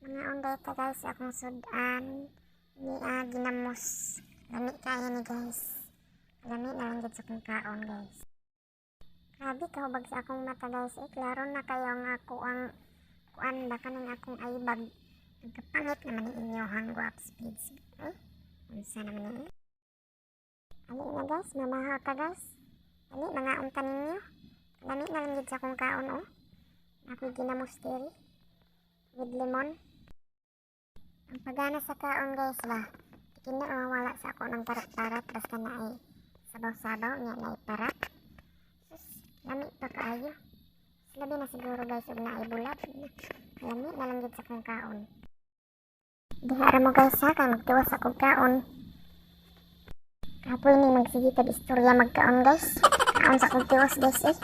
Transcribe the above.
Mangaon diay ta, guys, akong sudan ni ginamos. Lami kaayo ni, guys. Lami na lang gid sa akong kaon, guys. Grabe kahubag sa akong mata, guys. Eh, klaro na kayo ang ako ang kuan ba kaning akong eyebag. Nagkapangit naman ni inyohang guwap speeds. Eh, unsa naman ni? Ali na, guys, mamahaw ta, guys. Ali, mangaon ta ninyo. Lami na lang gid sa akong kaon, oh. Ako'y ginamos diri with lemon. Ang pagana sa kaon, guys, ba. Di na mawala sa ako ng parat-parat basta naay sabaw-sabaw niya naay parat. Sus, lami pa kaayo. Labi na siguro, guys, ug naay bulad. Lami na lang gid sa akong kaon. Diha ra mo, guys, ha, kay magtiwas akong kaon. Kapoy ni magsige tag istorya magkaon, guys. Kaon sa akong tiwas, guys, eh.